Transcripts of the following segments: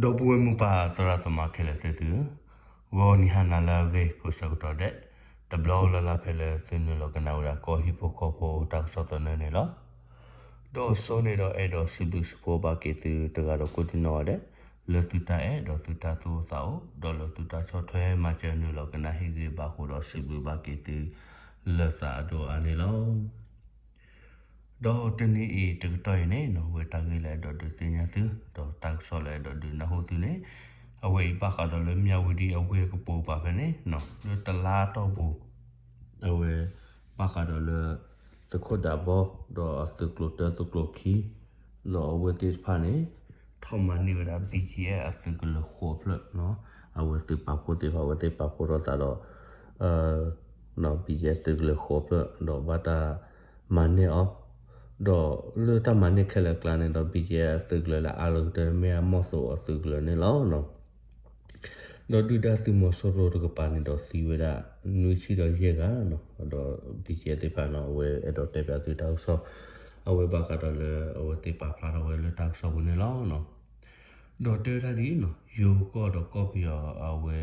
ဒီပုၢ်ဝဲၢ်မိၢ်ပၢ်သရၣ်သမါခဲလၢာ်သ့ၣ်သုဧၢ, ဂီၤနံၤဟါနၤလၢအဂ့ၤကိးဆၢကတီၢ်ဒဲး, တဘျီလၢ်လၢ်ဖဲလၢသုနုာ်လီၤကနၣ်ဝဲဒၣ်ကီၢ်ဟံၣ်ဖိဃီဖိတၢ်ကစီၣ်သနၢၣ်န့ၣ်လီၤ. ဒီးစိန့ၣ်ဒီးအဲၣ်ဒိးစံးဘျုးစံးဖှိၣ်ဘၣ်က့ၤသုတဂၤဒီးကိးဒံနီၢ်ဂၤဒဲး, လၢသုတၢ်အဲၣ်ဒီးသုတၢ်သူၣ်အိၣ်သးအိၣ်, ဒီးလၢသုတၢ်ဆီၣ်ထွဲမၤစၢၤနုာ်လီၤကနၣ်ဟ့ၣ်ဂ့ၤဘၣ်ဃိဒီးစံးဘျုးဘၣ်က့ၤသုလၢသးအဒိၣ်အါန့ၣ်လီၤ. ဒီးတနံၤအံၤတကတီၢ်အံၤန့ၣ်နီၢ် ဝဲတၢ်ဂ့ၢ်လၢအဲၣ်ဒိးဒုးသ့ၣ်ညါသု, ဒီးတၢ်ကစီၣ်လၢအဲၣ်ဒိးဒုးနၢ်ဟူသုန့ၣ်, အဝဲအံၤဘၣ်ဃးဒီးလၢမၠၣ်ဝတံၤအဝ့ၢ်ကပိာ်ပၤဖဲန့ၣ်, လၢတလါတီၢ်ပူၤ, အဝဲ ဘၣ်ဃးဒီးလၢ သုးခိၣ်ဒးဘီ ဒီးအသုးကျိၤတၢသုးကျိၤခံ ဒီးအဝဲသ့ၣ်တဖၣ်န့ၣ် ထီၣ်မၤန့ၢ်ဝဲဒၣ် ဘံၣ်ကၠံၣ်အဲၣ် အသုးကလၢၤဃိးဖျၢၣ်, အဝဲသုးပာ်ဖှိၣ်သ့ၣ်တဖၣ် အဝဲသ့ၣ်ပာ်ဖှိၣ်ထီၣ်သးဒီး ဘံၣ်ကၠံၣ်အဲၣ် သုးကလၢၤဃိးဖျၢၣ် ဒီးဘၣ်တၢ်မၤန့ၢ်အီၤ, ဒီးလၢတၢ်မၤန့ၢ်ခဲလၢာ်အကျါန့ၣ်ဒီး ဘံၣ်ကၠံၣ်အဲၣ် အသုးကလၢၤလၢအါလီၤကတၢၢ် မ့ၢ်အမီၢ်သိးအသုးကလၢၤန့ၣ်လီၤ. ဒီးဒုၣ်ဒါသုးမီၤစိရိၤတကပၤန့ၣ်ဒီးသံဝဲဒၣ် နွံဆံဒီးယဲၢ်ဂၤ, ဒီး ဘံၣ်ကၠံၣ်အဲၣ် သ့ၣ်တဖၣ်န့ၣ် အဝဲအဲၣ်ဒိးတဲပၠးသုတၢ်ကစီၣ်, အဝဲဘၣ်ဃးဒီးလၢအဝဲသ့ၣ်ပာ်ဖျါထီၣ်ဝဲလၢတၢ်ကစီၣ်ပူၤန့ၣ်လီၤ. ဒီးတဲဝဲဒၣ်ဒ်အံၤနီၢ် ယိၤကီၢ်ဒီးကီၢ်ပယီၤအဝဲ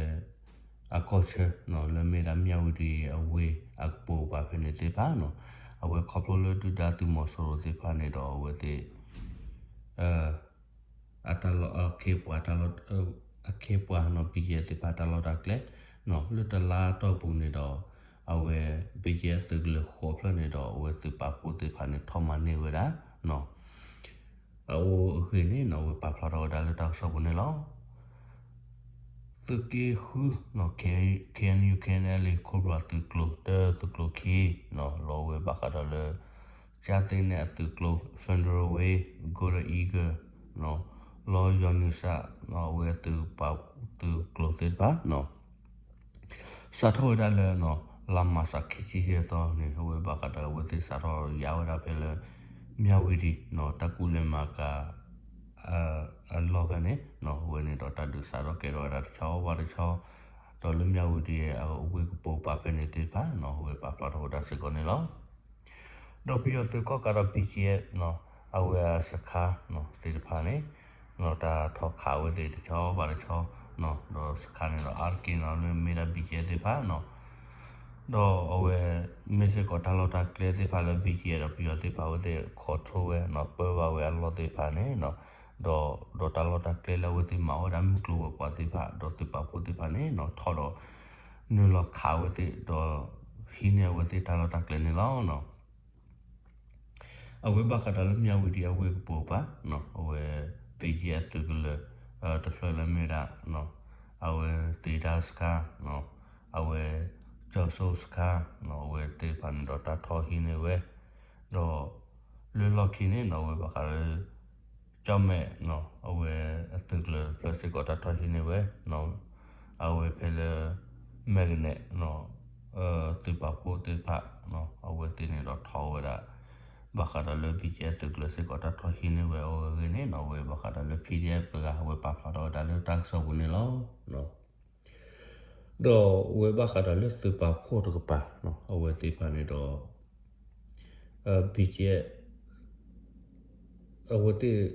အကီၢ်ဆၢ လၢမ့ၢ်ဒၣ်မၠၣ်ဝတံၤအဝ့ၢ်အကပိာ်ပၤဖဲန့ၣ်သ့ၣ်တဖၣ်နီၢ်, အဝဲခီဖျိလၢဒုၣ်ဒါသုးမီၤစိရိၤသ့ၣ်တဖၣ်န့ၣ်ဒီးအဝဲသ့ၣ် အတၢ်လီၢ် အခ့အပှၤတၢ်လီၢ် အခ့အပှၤနီၢ် ဘံၣ်ကၠံၣ်အဲၣ် သ့ၣ်တဖၣ်တၢ်လီၢ်တၢ်ကျဲ လၢတလါတီၢ်ပူၤန့ၣ်ဒီး အဝဲ ဘံၣ်ကၠံၣ်အဲၣ် သုးကလၢၤဃိးဖျၢၣ်န့ၣ်ဒီး အဝဲသုးပာ်ဖှိၣ်သ့ၣ်တဖၣ်န့ၣ် ထီၣ်မၤန့ၢ်ဝဲဒၣ် အအိၣ်အဂ့ၢ်န့ၣ်နီၢ် အဝဲပာ်ဖျါထီၣ်ဝဲဒၣ်လၢတၢ်ကစီၣ်ပူၤန့ၣ်လီၤ. သုးက့ဃုနီၢ် KNU KNLA ခိၣ်ဘျီသုးကျိၤတၢသုးကျိၤခံ လီၤဝဲဘၣ်ဃးဒီးလၢ ကၠၢ်သ့နဲၣ်အသုးကျိၤ Federal Way Golden Eagle လီၤယီၤနုၤစး အဝဲသုးပာ်သုးကျိၤသ့ၣ်တဖၣ် စးထီၣ်ဝဲဒၣ်လၢ လါမၢ်ၡး ခံဆံယဲၢ်သီန့ၣ် အဝဲဘၣ်ဃးဒီးလၢအဝဲသ့ၣ်စးထီၣ်ယါဝဲဒၣ်ဖဲလၢ မၠၣ်ဝတံၤ တၢ်ကူၣ်လဲၤမၤကၤ အလီၢ်ဖဲန့ၣ် အဝဲန့ၣ်ဒီးတၢ်ဒုးစးထီၣ်ကဲထီၣ်ဝဲဒၣ်တဆီဘၣ်တဆီ ဒီးလၢမၠၣ်ဝတံၤအဝ့ၢ်ကပိာ်ပၤဖဲန့ၣ်သ့ၣ်တဖၣ် အဝဲပာ်ဖျါထီၣ်ဝဲဒၣ်စ့ၢ်ကီးန့ၣ်လီၤ. ဒီးပယီၤသုးကီၣ်ကးဒီး ဘံၣ်ကၠံၣ်အဲၣ် အဝဲအစခါသ့ၣ်တဖၣ်န့ၣ် တၢ်ထီၣ်ခးဝဲသ့ၣ်တဆီဘၣ်တဆီ ဒီးစခါန့ၣ်ဒီးအါတက့ၢ်နီၢ် လၢမ့ၢ်ဒၣ် ဘံၣ်ကၠံၣ်အဲၣ် သ့ၣ်တဖၣ်နီၢ် ဒီးအဝဲ မ့ၢ်စ့ၢ်ကီးတၢ်လီၢ်တၢ်ကျဲသ့ၣ်တဖၣ်လၢ ဘံၣ်ကၠံၣ်အဲၣ် ဒီးပယီၤသ့ၣ်တဖၣ်အဝဲသ့ၣ် control ဝဲနီၢ် ပၢဘၣ်ဝဲအလီၢ်သ့ၣ်တဖၣ်န့ၣ် ဒီး ဒီးတၢ်လီၢ်တၢ်ကျဲလၢအဝဲသ့ၣ်မၤဝဲဒၣ်မုၢ်ကျိၤဝဲၤကွာ်သ့ၣ်တဖၣ် ဒီးသုးပာ်ဖှိၣ်သ့ၣ်တဖၣ်န့ၣ်နီၢ် ထီၣ်ဒီး နုာ်လီၤခးဝဲသ့ၣ် ဒီးဟံးန့ၢ်အဝဲသ့ၣ်တၢ်လီၢ်တၢ်ကျဲန့ၣ်လီၤ. အဝဲဘၣ်ဃးဒီးလၢမၠၣ်ဝတံၤအဝ့ၢ်ကပိာ်ပၤ အဝဲ ဘံၣ်ကၠံၣ်အဲၣ် သုးကလၢၤ တဖျၢၣ်လၢမ့ၢ်ဒၣ် အဝဲသ့ၣ်ဒါစခါ အဝဲ ကၠီၣ်စိစခါ အဝဲသ့ၣ်တဖၣ်န့ၣ်ဒီးတၢ်ထီၣ်ဟံးန့ၢ်ဝဲ ဒီး လၢလီၢ်ခံန့ၣ်နီၢ် အဝဲဘၣ်ဃးလၢ ကၠီၣ်မဲာ် အဝဲအသုးကလၢၤတဖျၢၣ်စ့ၢ်ကီးတၢ်ထီၣ်ဟံးန့ၢ်ဝဲ အဝဲဖဲလၢ မဲၢ်ကနဲၣ် သုးပာ်ဖှိၣ်သ့ၣ်တဖၣ် အဝဲသ့ၣ်န့ၣ်ဒီးထီၣ်ဝဲဒၣ် ဘၣ်ဃးဒီးလၢ ဘံၣ်ကၠံၣ်အဲၣ် သုးကလၢၤစ့ၢ်ကီးတၢ်ထီၣ်ဟံးန့ၢ်ဝဲအဂ့ၢ်န့ၣ်နီၢ် အဝဲဘၣ်ဃးဒီးလၢ PDF တဂၤ အဝဲပာ်ဖျါထီၣ်ဝဲဒၣ်လၢတၢ်ကစီၣ်ပူၤန့ၣ်လီၤ. ဒီးအဝဲဘၣ်ဃးဒီးလၢသုးပာ်ဖှိၣ်တကပၤ အဝဲသ့ၣ်တဖၣ်န့ၣ်ဒီး ဘံၣ်ကၠံၣ်အဲၣ် အဝဲသ့ၣ်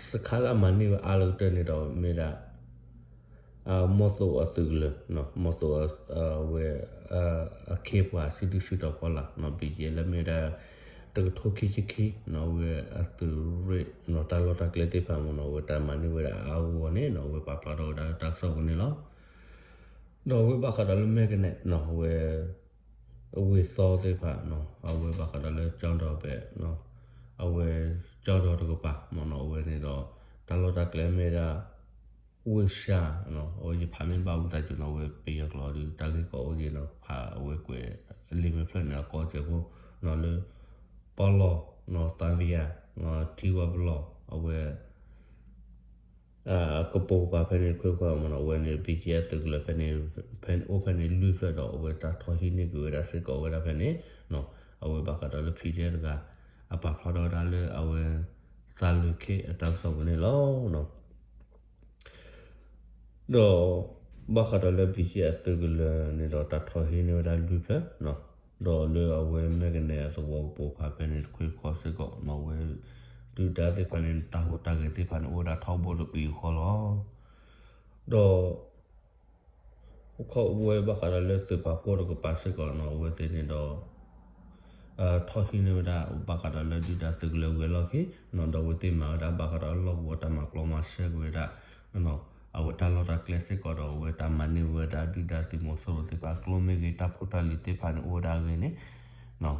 စခါလၢအမၤန့ၢ်ဝဲအါလီၤကတၢၢ်န့ၣ်ဒီးမ့ၢ်ဒၣ် မီၢ်သိးအသုးကလၢၤ မီၢ်သိး အဝဲ အခ့အပှၤစုဒုၣ်စုတီၤဖီလာ် ဘံၣ်ကၠံၣ်အဲၣ် လၢမ့ၢ်ဝဲဒၣ် တကထိခံဆံခံ အဝဲအသုးရ့ၣ် တၢ်လီၢ်တၢ်ကျဲသ့ၣ်တဖၣ်မ့ၢ်နီၢ် အဝဲတၢ်မၤန့ၢ်ဝဲဒၣ်အါဂီၢ်န့ၣ်နီၢ် အဝဲပာ်ဖျါထီၣ်ဝဲဒၣ်လၢတၢ်ကစီၣ်ပူၤန့ၣ်လီၤ. ဒီးအဝဲဘၣ်ဃးဒီးလၢမဲၢ်ကနဲၣ်နီၢ် အဝဲ အဝ့ၢ်သီသ့ၣ်တဖၣ် အဝဲဘၣ်ဃးဒီးလၢကၠီဒီးဘဲၣ် အဝဲကၠီဒီးတကပၤမ့ၢ်နီၢ် အဝဲန့ၣ်ဒီး တၢ်လီၢ်တၢ်ကျဲမ့ၢ်ဒၣ် ဝ့ၢ်ၡါ အဝဲယဖးမ့ၢ်ဘၣ်ဝံသးစူၤနီၢ် အဝဲပယီၤကျိာ်ဒီး တၢ်ဂ့ၢ်ကီအိၣ်က့ၤနီၢ် ဖးအဝဲကွဲးလံာ်မဲာ်ဖျၢၣ်န့ၣ် အကီအစၢၤဖိ လၢ ပီလီၢ် သၣ်ဘံယၤ ထံဝါပလီၢ် အဝဲ ကပိာ်ကပၤဖဲန့ၣ်တခွ့ခွါမ့ၢ်နီၢ် အဝဲန့ၣ် ဘံၣ်ကၠံၣ်အဲၣ် သုးကလၢၤဖဲန့ၣ် ဖဲန့ၣ်အိၣ်ဖဲန့ၣ်လွံၢ်ဖျၢၣ်ဒီး အဝဲတၢ်ထီၣ်ဟံးန့ၢ်ကွံာ်ဝဲဒၣ်စ့ၢ်ကီးဝဲဒၣ်ဖဲန့ၣ် အဝဲဘၣ်ဃးဒီးလၢ PDF တဂၤ အပာ်ဖျါထီၣ်ဝဲဒၣ်လၢအဝဲ သးလုာ်ခ့အတၢ်ကစီၣ်ပူၤန့ၣ်လီၤ. ဒီး ဘၣ်ဃးဒီးလၢ ဘံၣ်ကၠံၣ်အဲၣ် အသုးကလၢၤန့ၣ်ဒီး တၢ်ထီၣ်ဟံးန့ၢ်ဝဲဒၣ်လွံၢ်ဖျၢၣ် ဒီးလၢအဝဲမဲၢ်ကနဲၣ်အသဝီကပိာ်ဖးဖဲန့ၣ်တခွ့ခွါစ့ၢ်ကီး အဝဲ ဒုၣ်ဒါသ့ၣ်တဖၣ်န့ၣ် တၢ်ဟူးတၢ်ဂဲၤသ့ၣ်တဖၣ်န့ၣ် အိၣ်ဝဲဒၣ်ထီဘိတပယူာ်ဃီလီၤ. ဒီး ခီဝဲဘၣ်ဃးဒီးလၢသုးပာ်ဖှိၣ်တကပၤစ့ၢ်ကီးန့ၣ် အဝဲသ့ၣ်န့ၣ်ဒီး ထီၣ်ဟံးန့ၢ်ဝဲဒၣ် ဘၣ်ဃးဒီးလၢဒုၣ်ဒါသုးကလၢၤဝဲၤလီၢ်ခံ ဒီးအဝဲသ့ၣ်မၤဝဲဒၣ်ဘၣ်ဃးဒီးလီၢ်ကဝီၤတၢ်မၤပျီမၤစၢၤကွံာ်ဝဲဒၣ် အဝဲတၢ်လီၢ်တၢ်ကျဲစ့ၢ်ကီးဒီး အဝဲတၢ်မၤန့ၢ်ဝဲဒၣ်ဒုၣ်ဒါသုးမီၤစိရိၤသ့ၣ်တဖၣ် ကျိမ့ၢ်ဂ့ၤ တၢ်ဖိတၢ်လံၤသ့ၣ်တဖၣ်န့ၣ် အိၣ်ဝဲဒၣ်အဂ့ၢ်န့ၣ်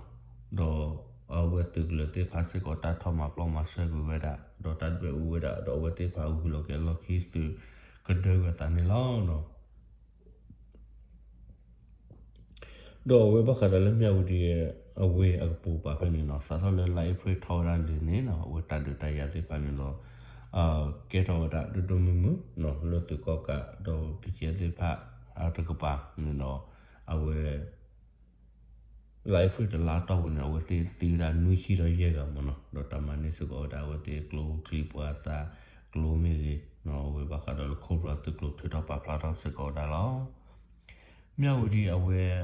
ဒီးအဝဲသုးကလၢၤသ့ၣ်တဖၣ်စ့ၢ်ကီး တၢ်ထီၣ်မၤပျီမၤစၢၤကွံာ်ဝဲဒၣ် ဒီးတၢ်ဒွဲၣ်အူဝဲဒၣ် ဒီးအဝဲသ့ၣ်တဖၣ်ဂုၤလီၤက့ၤအလီၢ်ခံသုးကဒၢဝဲသးန့ၣ်လီၤ. ဒီးအဝဲဘၣ်ဃးဒီးလၢမၠၣ်ဝတံၤအဝ့ၢ်အကပိာ်ကပၤဖဲန့ၣ်နီၤ စးထီၣ်လၢလါအ့ဖြ့ၣ်ထီၣ်ဝဲဒၣ်လံန့ၣ်နီၤ အဝဲတၢ်ဒုးတၢ်ယၤသ့ၣ်တဖၣ်န့ၣ်ဒီး ကဲထီၣ်ဝဲဒၣ်ဒိၣ်ဒိၣ်မုၢ်မုၢ်နီၤ လၢသုးကီၣ်ကးဒီး ဘံၣ်ကဲသ့ၣ်တဖၣ် တကပၤန့ၣ်ဒီး အဝဲ လါအ့ဖြ့ၣ်တလါတီၢ်ပူၤန့ၣ် အဝဲသ့ၣ်သံဝဲဒၣ်နွံဆံဒီးယဲၢ်ဂၤမ့ၢ်နီၤ ဒီးတၢ်မၤန့ၢ်စ့ၢ်ကီးဝဲဒၣ် အဝဲသ့ၣ်ကျိချံမျိာ်သၣ် ကျိမ့ၢ်ဂ့ၤနီၤ အဝဲဘၣ်ဃးဒီးလၢ Cobra သုးကျိၤထုးထီၣ်ပာ်ဖျါထီၣ်စ့ၢ်ကီးဝဲဒၣ်လီၤ. မၠၣ်ဝတံၤအဝ့ၢ်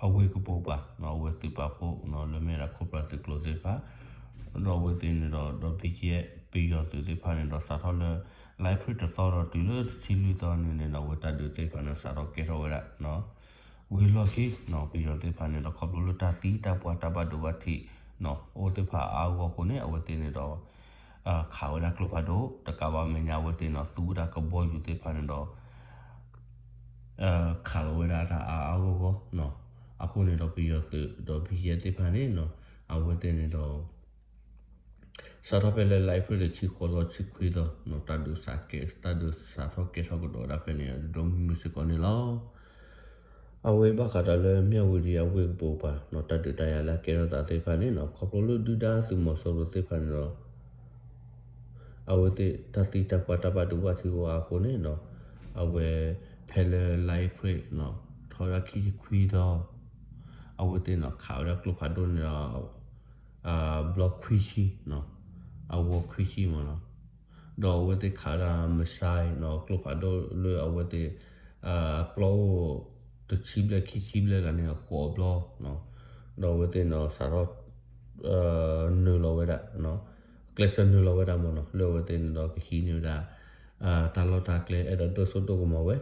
အဝ့ၢ်ကပိာ်ကပၤနီၤ အဝဲသုးပာ်ဖှိၣ်နီၤ လၢမ့ၢ်ဝဲဒၣ် Cobra သုးကျိၤသ့ၣ်တဖၣ် ဒီးအဝဲသ့ၣ်န့ၣ်ဒီး ဒီး ဘံၣ်ကဲ ပယီၤသုးသ့ၣ်တဖၣ်န့ၣ်ဒီး စးထီၣ်လၢလါအ့ဖြ့ၣ်တသီဒီးတုၤလၢတဆံလွံၢ်သီန့ၣ်န့ၣ်ဒီး အဝဲတၢ်ဒုးသ့ၣ်တဖၣ်န့ၣ် စးထီၣ်ကဲထီၣ်ဝဲဒၣ် ဝံၤလီၢ်ခံနီၤ ပယီၤသ့ၣ်တဖၣ်န့ၣ်ဒီး ခီဖျိလၢတၢ်သံတၢ်ပှၢ်တၢ်ဘၣ်ဒိဘၣ်ထံးနီၤ အိၣ်သ့ၣ်တဖၣ်အါအါဂီၢ်ဂီၢ်အဃိန့ၣ် အဝဲသ့ၣ်န့ၣ်ဒီး ခးဝဲဒၣ်ကျိဖးဒိၣ် တကးဘၣ်မဲာ်ညါ အဝဲသ့ၣ်န့ၣ်ဒီး သူဝဲဒၣ်ကဘီယူၤသ့ၣ်တဖၣ်န့ၣ်ဒီး ခးလီၤဝဲဒၣ်တၢ်အါအါဂီၢ်ဂီၢ်နီၤ အဃိန့ၣ်ဒီး ပယီၤသုးဒီး ဘံၣ်ကဲသ့ၣ်တဖၣ်န့ၣ်နီၤ အဝဲသ့ၣ်န့ၣ်ဒီး စးထီၣ်ဖဲလၢလါအ့ဖြ့ၣ်တဆံဃိးသီ ဆံခွံသီနီၤ တၢ်ဒုးစးကဲ တၢ်ဒုးစးထီၣ်ကဲထီၣ်ကဒီးဝဲဒၣ်ဖဲန့ၣ် ဒိၣ်ဒိၣ်မုၢ်မုၢ်စ့ၢ်ကီးန့ၣ်လီၤ. အဝဲဘၣ်ဃးဒီးလၢမၠၣ်ဝတံၤအဝ့ၢ်ကပိာ်ကပၤနီၤ တၢ်ဒုးတၢ်ယၤလၢအကဲထီၣ်သးသ့ၣ်တဖၣ်န့ၣ်နီၤ ခီဖျိလၢဒုၣ်ဒါသုးမီၤစိရိၤသ့ၣ်တဖၣ်န့ၣ်ဒီး အဝဲသ့ၣ်တၢ်သံတၢ်ပှၢ်တၢ်ဘၣ်ဒိဘၣ်ထံးအိၣ်အါအဃိန့ၣ်နီၤ အဝဲဖဲလၢလါအ့ဖြ့ၣ်နီၤ ထီၣ်ဝဲဒၣ်ခံဆံခွံသီ အဝဲသ့ၣ်နီၤ ခးဝဲဒၣ်ကျိဖးဒိၣ်န့ၣ်ဒီး ဘျီခွံဆံနီၤ အဝီခွံဆံမ့ၢ်နီၤ ဒီးအဝဲသ့ၣ်ခးဝဲဒၣ် missile နီၤ ကျိဖးဒိၣ်လၢအဝဲသ့ၣ် အပျီအိၣ် တဆံဘျဲၣ်ခံဆံဘျဲၣ်ဂၤန့ၣ် အဃိးဘျီနီၤ ဒီးအဝဲသ့ၣ်နီၤ စးထီၣ် နုာ်လီၤဝဲဒၣ် ကျဲးစၢးနုာ်လီၤဝဲဒၣ်မ့ၢ်နီၤ လၢအဝဲသ့ၣ်န့ၣ်ဒီးကဟံးန့ၢ်ဝဲဒၣ် တၢ်လီၢ်တၢ်ကျဲအဲၣ်ဒိးဒိၣ်စိဒိၣ်ကမီၤဝဲ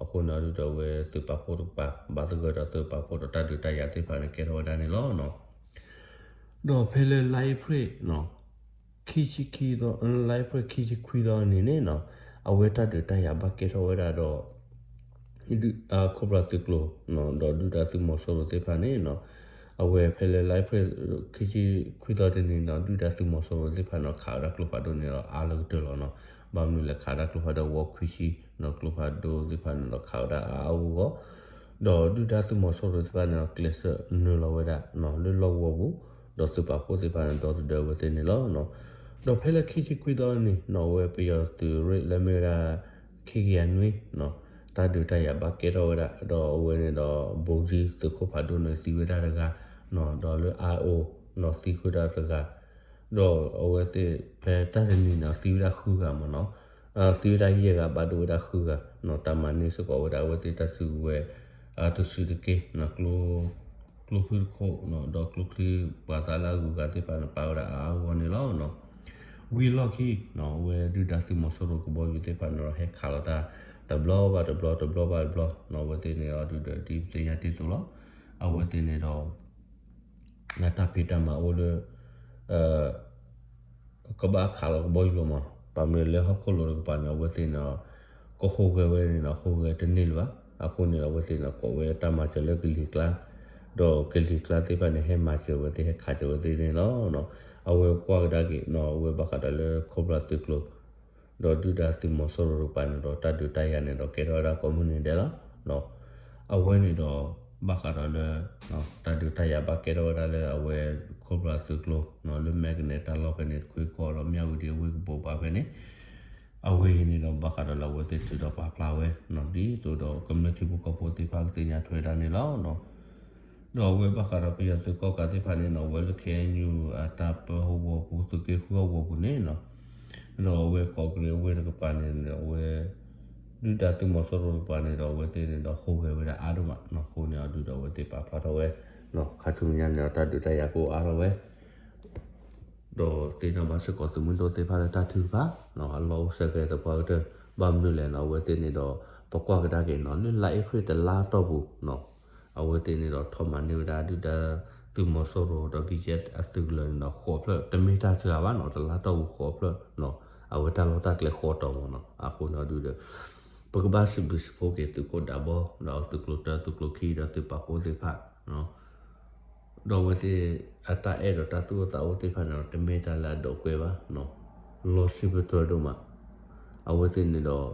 အဃိန့ၣ်ဒုးဒီးအဝဲသုးပာ်ဖှိၣ်တကပၤ ဘၣ်သဂၢၢ်ဒီးသုးပာ်ဖှိၣ်ဒီးတၢ်ဒုးတၢ်ယၤသ့ၣ်တဖၣ်န့ၣ် ကဲထီၣ်ဝဲဒၣ်န့ၣ်လီၤ. ဒီးဖဲလၢလါအ့ဖြ့ၣ် ခံဆံခံသီ လါအ့ဖြ့ၣ်ခံဆံခွံသီန့ၣ်န့ၣ်နီၤ အဝဲတၢ်ဒုးတၢ်ယၤဘၣ်ကဲထီၣ်ဝဲဒၣ်ဒီး Cobra သုးကျိၤ ဒီးဒုၣ်ဒါသုးမီၤစိရိၤသ့ၣ်တဖၣ်န့ၣ်နီၤ အဝဲဖဲလၢလါအ့ဖြ့ၣ်ခံဆံခွံသီတနံၤနီၤ ဒုၣ်ဒါသုးမီၤစိရိၤသ့ၣ်တဖၣ်န့ၣ်ဒီး ခးဝဲဒၣ်ကျိဖးဒိၣ်န့ၣ်ဒီးအါလၢကတၢၢ်လီၤနီၤ ဘၣ်မနုၤလဲၣ် ခးဝဲဒၣ်ကျိဖးဒိၣ်ဝီခွံဆံနီၤ ကျိဖးဒိၣ်သ့ၣ်တဖၣ်န့ၣ်ဒီးခးဝဲဒၣ်အါအါဂီၢ်ဂီၢ် ဒီးဒုၣ်ဒါသုးမီၤစိရိၤသ့ၣ်တဖၣ်န့ၣ်ဒီး ကျဲးစၢးနုာ်လီၤဝဲဒၣ်နီၤ လၢလီၢ်ကဝီၤပူၤ ဒီးသုးပာ်ဖှိၣ်သ့ၣ်တဖၣ်န့ၣ် ဒီသဒၢဝဲသ့ၣ်န့ၣ်လီၤ. ဒီးဖဲလၢခံဆံခွံသီန့ၣ်နီၤ အဝဲပယီၤသုးရ့ၣ်လၢမ့ၢ်ဝဲဒၣ် ခံကယၤနွံနီၤ တၢ်ဒုးတၢ်ယၤဘၣ်ကဲထီၣ်ဝဲဒၣ် ဒီးအဝဲန့ၣ်ဒီး ဘိကၠံသုးခိၣ်ဖးဒိၣ်န့ၣ်သံဝဲဒၣ်တဂၤနီၤ ဒီးလၢအါအိၣ်နီၤ သံဃုာ်ဒၣ်တဂၤ ဒီးအဝဲသ့ၣ်ဖဲတၢ်တနံၤန့ၣ် သံဝဲဒၣ်ဃုဂၤမ့ၢ်နီၤ သံဝဲဒၣ်ယဲၢ်ဂၤ ဘၣ်ဒိဝဲဒၣ်ဃုဂၤနီၤ တၢ်မၤန့ၢ်စ့ၢ်ကီးဝဲဒၣ်အဝဲသ့ၣ်တၢ်စုကဝဲၤ တစုတက့ၢ်နီၤ ကျိဖုၣ်တခိၣ်နီၤ ဒီးကျိချံမျိာ်သၣ်လၢအဂုၤအဂၤသ့ၣ်တဖၣ်န့ၣ် ပာ်ဝဲဒၣ်အါအါဂီၢ်ဂီၢ်န့ၣ်လီၤ. ဝံၤလီၢ်ခံနီၤ အဝဲဒုၣ်ဒါသုးမီၤစိရိၤကဘီယူၤသ့ၣ်တဖၣ်န့ၣ်ဒီး ဟဲခးလီၤတၢ် တဘျီဘၣ်တဘျီ တဘျီဘၣ်တဘျီနီၤ အဝဲသ့ၣ်န့ၣ်ဒီး ဒုၣ်ဒါဒ်ပသ့ၣ်ညါတ့ၢ်အသိးလီၤ. အဝဲသ့ၣ်န့ၣ်ဒီး တၢ်ဖံးတၢ်မၤအိၣ်လၢ ကဘၣ်ခးလီၤကဘီယူၤလီၤမး, ဘၣ်မနုၤလၢဟီၣ်ခိၣ်လိၤတကပၤန့ၣ် အဝဲသ့ၣ်န့ၣ် ကဟူးဂဲၤဝဲန့ၣ်ဒီး ဟူးဂဲၤတန့ၢ်လၢၤဘၣ်. အဃိန့ၣ်ဒီး အဝဲသ့ၣ်န့ၣ် ကိးဝဲတၢ်မၤစၢၤလၢကလံၤကျါ, ဒီးကလံၤကျါသ့ၣ်တဖၣ်န့ၣ် ဟဲမၤစၢၤဝဲသ့ၣ် ဟဲခးစၢၤဝဲသ့ၣ်န့ၣ်လီၤ. အဝဲကွၢ်ကဒါက့ၤန့ၣ် အဝဲဘၣ်ဃးဒီးလၢ Cobra သုးကျိၤ ဒီးဒုၣ်ဒါသုးမီၤစိရိၤတကပၤန့ၣ်ဒီး တၢ်ဒုးတၢ်ယၤန့ၣ်ဒီး ကဲထီၣ်ဝဲဒၣ်ကိးမုၢ်နံၤဒဲးလီၤ. အဝဲန့ၣ်ဒီး ဘၣ်ဃးဒီးလၢ တၢ်ဒုးတၢ်ယၤဘၣ်ကဲထီၣ်ဝဲဒၣ်လၢအဝဲ Cobra သုးကျိၤ လၢမဲကနဲ တၢ်လီၢ်ဖဲန့ၣ် တခွ့ကီၢ်ဒီး မၠၣ်ဝတံၤအဝ့ၢ်ကပိာ်ပၤဖဲန့ၣ် အဝဲအံၤန့ၣ်ဒီး ဘၣ်ဃးဒီးလၢအဝဲသ့ၣ်ထုးထီၣ်ပာ်ဖျါဝဲ ဒ်သိးဒီးကမျၢၢ်ထံဖိကီၢ်ဖိသ့ၣ်တဖၣ်ကသ့ၣ်ညါထွဲဒၣ်န့ၣ်လီၤ. ဒီးအဝဲဘၣ်ဃးဒီးပယီၤသုးကီၣ်ကးသ့ၣ်တဖၣ်န့ၣ်နီၤ အဝဲလၢ KNU အတၢ်ပၢဟီၣ်ကဝီၤပူၤ သုးက့ဃုဟီၣ်ကဝီၤပူၤန့ၣ်နီၤ ဒီးအဝဲကီၢ်ကရ့ၣ်အဝ့ၢ်တကပၤန့ၣ် အဝဲ ဒုၣ်ဒါသုးမီၤစိရိၤတကပၤန့ၣ်ဒီး အဝဲသ့ၣ်န့ၣ်ဒီး ဟူးဂဲၤဝဲဒၣ်အါဒိၣ်မးနီၤ. အဃိန့ၣ်အဒုးဒီး အဝဲသ့ၣ်ပာ်ဖျါထီၣ်ဝဲ ခါဆူညါန့ၣ်ဒီး တၢ်ဒုးတၢ်ယၤကအိၣ်အါထီၣ်ဝဲ ဒီးသ့ၣ်နီၣ်ဘၣ်စ့ၢ်ကီးသုးမုၢ်ဒိၣ်သ့ၣ်တဖၣ်လၢတၢ်ထုကဖၣ် အလီၢ်အိၣ်ဆၢဂ့ၤသပှၢ်ကတၢၢ် ဘၣ်မနုၤလဲၣ်န့ၣ် အဝဲသ့ၣ်န့ၣ်ဒီး ပကွၢ်ကဒါက့ၤန့ၣ် လၢလါအ့ဖြ့ၣ်တလါတီၢ်ပူၤ အဝဲသ့ၣ်န့ၣ်ဒီးထီၣ်မၤန့ၢ်ဝဲဒၣ်ဒုၣ်ဒါသုးမီၤစိရိၤဒီး ဘံၣ်ကၠဲၣ် အသုးကလၢၤန့ၣ်ဒီး ဃိးဖျၢၣ် တမ့ၢ်တၢ်စှၤဘၣ်န့ၣ် တလါတီၢ်ပူၤဃိးဖျၢၣ် အဝဲတၢ်လီၢ်တၢ်ကျဲဃိးတီၤမးန့ၣ် အဃိန့ၣ်ဒုၣ်ဒီး ပကဘၣ်စံးဘျုးစံးဖှိၣ်က့ၤသုးခိၣ်ဒးဘီ ဒီးသုးကျိၤတၢ သုးကျိၤခံ ဒီးသုးပာ်ဖှိၣ်သ့ၣ်တဖၣ် ဒီးအဝဲသ့ၣ်အတၢ်အဲၣ်ဒီးတၢ်သူၣ်အိၣ်သးအိၣ်သ့ၣ်တဖၣ်န့ၣ်ဒီး တမ့ၢ်တၢ်လၢအဒိးကွဲဘၣ်, လီၤဆံးပတြၢၤဒိၣ်မး, အဝဲသ့ၣ်န့ၣ်ဒီး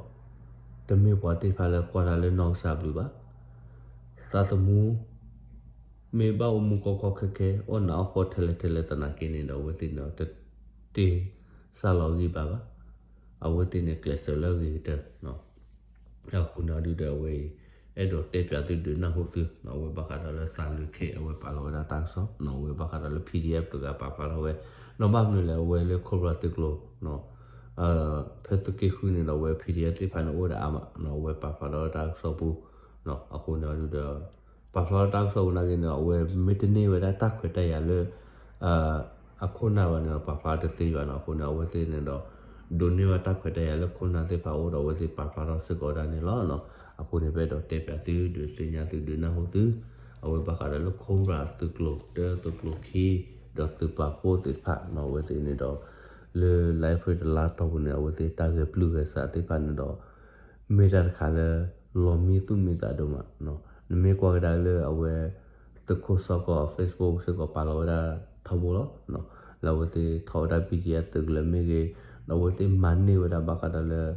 တမ့ၢ်ပှၤသ့ၣ်တဖၣ်လၢကွၢ်တၢ်လၢနီၢ်ကစၢ်ဘျုးဘၣ်, သးသမူ မ့ၢ်ဘၣ်အိၣ်မူကီကီခဲခဲ အီၣ်နးအီၣ်ဖှီၣ်ထဲလဲၣ်ထဲလဲၣ်သနာ်က့န့ၣ်ဒီး အဝဲသ့ၣ်န့ၣ်ဒီး တတ့ၢ်စၢ်လီၤဂံၢ်ဘါဘၣ်, အဝဲသ့ၣ်န့ၣ်ကျဲးစၢးလၢအဂ့ၤကတၢၢ် အဃိန့ၣ်ဒုၣ်ဒီးအဝဲအံၤ အဲၣ်ဒိးတဲပၠးသုဒုးနၢ်ဟူသု, အဝဲဘၣ်ဃးဒီးလၢသးလုၢ်ခ့ၣ် အဝဲပာ်လီၤဝဲဒၣ်တၢ်ကစီၣ်, အဝဲဘၣ်ဃးဒီးလၢ PDF တဂၤပာ်ဖျါထီၣ်ဝဲ, ဒီးဘၣ်မနုၤလဲၣ် အဝဲလၢ Cobra သုးကျိၤ ဖဲသုးက့ဃုန့ၣ်ဒီး အဝဲ PDF သ့ၣ်တဖၣ်န့ၣ်အိၣ်ဝဲဒၣ်အါမး, အဝဲပာ်ဖျါထီၣ်ဝဲတၢ်ကစီၣ်ပူၤ, အဃိန့ၣ်ဒုၣ်ဒီး ပာ်ဖျါထီၣ်တၢ်ကစီၣ်ပူၤနာ်က့န့ၣ်ဒီး အဝဲမ့ၢ်တန့ၢ်ဝဲဒၣ်တၢ်ခွဲးတၢ်ယာ်လၢ အခိၣ်နၢ်ဘၣ်န့ၣ်ဒီး ပာ်ဖျါတသ့ဘၣ်န့ၣ်, အဃိန့ၣ် အဝဲသ့ၣ်န့ၣ်ဒီး ဒိးန့ၢ်ဝဲတၢ်ခွဲးတၢ်ယာ်လၢခိၣ်နၢ်သ့ၣ်တဖၣ်အအိၣ်ဒီး အဝဲသ့ၣ်ပာ်ဖျါထီၣ်စ့ၢ်ကီးဝဲဒၣ်န့ၣ်လီၤ. အဃိန့ၣ် ပအဲၣ်ဒိးတဲပၠးသု ဒုးသ့ၣ်ညါသု ဒုးနၢ်ဟူသု, အဝဲဘၣ်ဃးဒီးလၢ Cobra သုးကျိၤတၢ သုးကျိၤခံ ဒီးသုးပာ်ဖှိၣ်သ့ၣ်တဖၣ်န့ၣ် အဝဲသ့ၣ်န့ၣ်ဒီး လၢလါအ့ဖြ့ၣ်တလါတီၢ်ပူၤန့ၣ် အဝဲသ့ၣ်တၢ်ဂဲၤပျုၢ်ဂဲၤဆးသ့ၣ်တဖၣ်န့ၣ်ဒီး မ့ၢ်တၢ်တခါလၢ လီၤမံသူၣ်မံသးဒိၣ်မး, နမ့ၢ်ကွၢ်ကဒါလၢအဝဲ သုးခိၣ်စီၤကီၢ် Facebook စ့ၢ်ကီးပာ်လီၤဝဲဒၣ်ထီဘိလီၤ, လၢအဝဲသ့ၣ်ထီၣ်ဝဲဒၣ် BGF သုးကလၢၤမ့ၢ်ဂ့ၤ, ဒီးအဝဲသ့ၣ်မၤန့ၢ်ဝဲဒၣ်ဘၣ်ဃးဒီးလၢ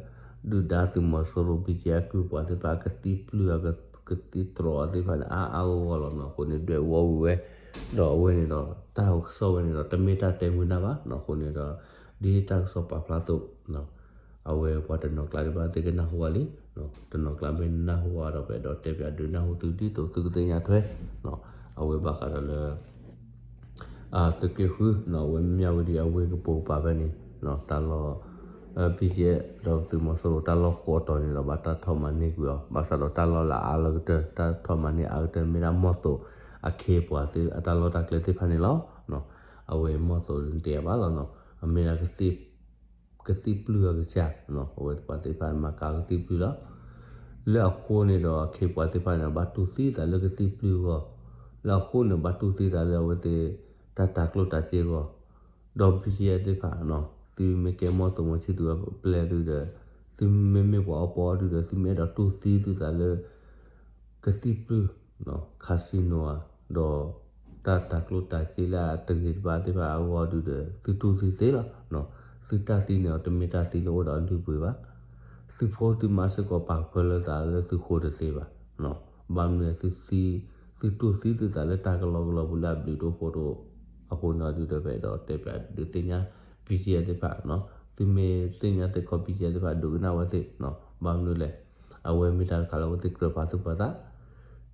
ဒုၣ်ဒါသုးမီၤစိရိၤ BGF အကုၢ်ပှၤသ့ၣ်တဖၣ် ကသံၣ်ပျုၢ်အကသံၣ်တြီအီၤသ့ၣ်တဖၣ်န့ၣ် အါအါဂီၢ်ဂီၢ်လီၤန့ၣ်, အဃိန့ၣ် ဒွဲၣ်ဝီဝံၤဝဲ, ဒီးအဝဲန့ၣ်ဒီး တၢ်ကစီၣ်ဝဲန့ၣ်ဒီး တမ့ၢ်တၢ်တဲမုာ်နၢ်ဘၣ်, အဃိန့ၣ်ဒီး ဒ်တၢ်ကစီၣ်ပာ်ဖျါအသိး အဝဲပှၤတနီၤကျါဒံးဘၣ်သ့ၣ်ကနၢ်ဟူဘၣ်လံ, တနီၤကျါမ့ၢ်နၢ်ဟူဘၣ်ဒီး ပအဲၣ်ဒိးတဲပၠးဒုးနၢ်ဟူသုဒ်သိးသုကသ့ၣ်ညါထွဲ, အဝဲဘၣ်ဃးဒီးလၢ သုးက့ဃု အဝဲမၠၣ်ဝတံၤအဝ့ၢ်ကပိာ်ကပၤဖဲန့ၣ် တၢ်လီၢ် BGF ဒီးသုးမီၤစိရိၤတၢ်လီၢ်ဃိးတီၤန့ၣ်ဒီး ဘၣ်တၢ်ထီၣ်မၤန့ၢ်ကွံာ်အီၤ, ဘၣ်ဆၣ်ဒီးတၢ်လီၢ်လၢအအါလီၤကတၢၢ် တၢ်ထီၣ်မၤန့ၢ်အါကတၢၢ် မ့ၢ်ဒၣ်မီၢ်သိးအခ့အပှၤသ့ၣ်အတၢ်လီၢ်တၢ်ကျဲသ့ၣ်တဖၣ်န့ၣ်လီၤ. အဝဲမီၢ်သိးန့ၣ်တယာ်ဘၣ်လီၤန့ၣ်, အမ့ၢ်ဒၣ် ကသံၣ်ပျုၢ်အကစၢ်, အဝဲပှၤသ့ၣ်တဖၣ်မၤကၤကသံၣ်ပျုၢ်လီၤ. လၢအဃိန့ၣ်ဒီး အခ့အပှၤသ့ၣ်တဖၣ်န့ၣ်ဒီး ဘၣ်တူၢ်သံသးလၢကသံၣ်ပျုၢ်အဂီၢ်, လၢအဃိန့ၣ် ဘၣ်တူၢ်သံသးလၢအဝဲသ့ၣ် တၢ်တၤကျိၣ်တၤစ့အဂီၢ်, ဒီး BGF သ့ၣ်တဖၣ် သုမ့ၢ်ကဲမီၢ်သိးမီၢ်ဆံၣ်သူးဝဲပျဲၢ်ဒုၣ်ဒီး သုမ့မ့ၢ်ပှၤအီပီအီဒုၣ်ဒီး သုမ့ၢ်အဲၣ်ဒိးတူၢ်သံသုသးလၢ ကသံၣ်ပျုၢ် casino ဒီး တၢ်တၤကျိၣ်တၤစ့လၢအတဂ့ၤတဘၣ်သ့ၣ်တဖၣ်အဂီၢ်ဒုၣ်ဒီး သုတူၢ်သံသ့လီၤ. သုတၢ်သံန့ၣ်ဒီး တမ့ၢ်တၢ်သံလၢအိၣ်ဒီးအလုၢ်အပှ့ၤဘၣ်. သုဖိသုမါစ့ၢ်ကီးပာ်ကဖၢလၢသးလၢသုဃိတသ့ဘၣ်. ဘၣ်မနုၤလဲၣ် သုတူၢ်သံသုသးလၢတၢ်ကလီကလီပူၤလၢအဘျုးတအိၣ်ဖှိၣ်တအိၣ်, အဃိန့ၣ်ဒုၣ်ဒီး ပအဲၣ်ဒိးတဲပၠးဒုးသ့ၣ်ညါ BGF သ့ၣ်တဖၣ်, သုမ့ၢ်သ့ၣ်ညါသ့ၣ်ခီ BGF သ့ၣ်တဖၣ် ဒုးကနၣ်ဝဲသ့ၣ်, ဘၣ်မနုၤလဲၣ်, အဝဲမ့ၢ်တၢ်တခါလၢအဝဲသ့ၣ်ကြၢးပာ်သူၣ်ပာ်သး,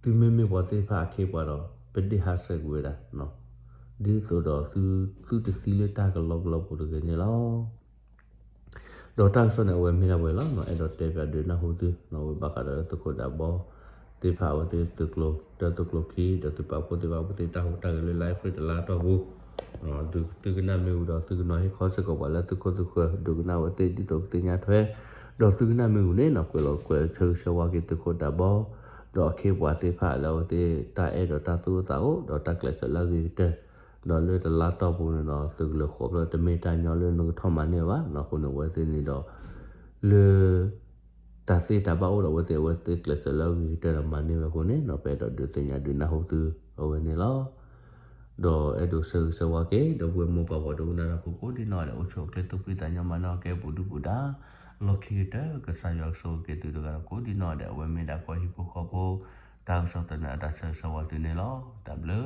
သုမ့မ့ၢ်ပှၤသ့ၣ်တဖၣ်အခ့အပှၤဒီး ပဒ့ၣ်ဟးဆှဲးကွံာ်ဝဲဒၣ်, ဒ်သိးဒီး သုတသံလၢတၢ်ကလီကလီပူၤတဂ့ၤန့ၣ်လီၤ. ဒီးတၢ်ကစီၣ်န့ၣ် အဝဲမ့ၢ်ဒၣ်ဝဲလီၤ, အဲၣ်ဒိးတဲပၠးဒုးနၢ်ဟူသု, အဝဲဘၣ်ဃးဒီးလၢသုးခိၣ်ဒးဘီသ့ၣ်တဖၣ် အဝဲသ့ၣ်သုးကျိၤတၢ သုးကျိၤခံ ဒီးသုးပာ်ဖှိၣ်သ့ၣ်တဖၣ် အဝဲသ့ၣ်တၢ်ဟူးတၢ်ဂဲၤလၢလါအ့ဖြ့ၣ်တလါတီၢ်ပူၤ, သုကနၣ်မ့ၢ်ဝံၤဒီး သုကနီၤဟ့ၣ်ခီစ့ၢ်ကီးပှၤလၢသုခိၣ်သုဃၢၤ ဒုးကနၣ်ဝဲသ့ၣ်ဒ်သိးကသ့ၣ်ညါထွဲ, ဒီးသုကနၣ်မ့ၢ်ဝံၤန့ၣ် ကွဲးလီၤကွဲးဆၢဂ့ၤဆၢဝါက့ၤသုးခိၣ်ဒးဘီ ဒီးအခ့အပှၤသ့ၣ်တဖၣ်လၢအဝဲသ့ၣ်တၢ်အဲၣ်ဒိးတၢ်သူၣ်အိၣ်သးအိၣ် ဒီးတၢ်ကျဲးစၢးလၢအဂ့ၤကတၢၢ်, ဒီးလၢတလါတီၢ်ပူၤန့ၣ်ဒီး သုးကလၢၤဃိးဖျၢၣ် တမ့ၢ်တၢ်ညီလၢနကထီၣ်မၤန့ၢ်ဝဲဘၣ်, အဃိန့ၣ် အဝဲသ့ၣ်န့ၣ်ဒီး လၢ တၢ်သ့တၢ်ဘၣ်အိၣ်ဒီးအဝဲသ့ၣ် အဝဲသ့ၣ်ကျဲးစၢးလၢအဂ့ၤကတၢၢ်ဒီးမၤန့ၢ်ဝဲအဃိန့ၣ် ပအဲၣ်ဒိးဒုးသ့ၣ်ညါဒုးနၢ်ဟူသုအဝဲန့ၣ်လီၤ. ဒီးအဲၣ်ဒိးဆၢဂ့ၤဆၢဝါက့ၤ ဒီပုၢ်ဝဲၢ်မိၢ်ပၢ်ဖီၣ်ဒိကနၣ်တၢ်ဖိကိးဒံနီၢ်ဒဲး အိၣ်ဆူၣ်အိၣ်ချ့သူၣ်ဖှံသးညီမၤနၢၤအီၤကဲပူၤဒုၣ်ပူၤဒါ လီၢ်ခံကတၢၢ် ကစၢ်ယွၤကဆိၣ်ဂ့ၤက့ၤသုတဂၤဒီးကိးဒံနီၢ်ဒဲး အဝဲမ့ၢ်ဒၣ်ကီၢ်ဟံၣ်ဖိဃီဖိ တၢ်ကစီၣ်သနၢၣ်အတၢ်ဆၢဂ့ၤဆၢဝါသုန့ၣ်လီၤ. တၢ်ဘျုး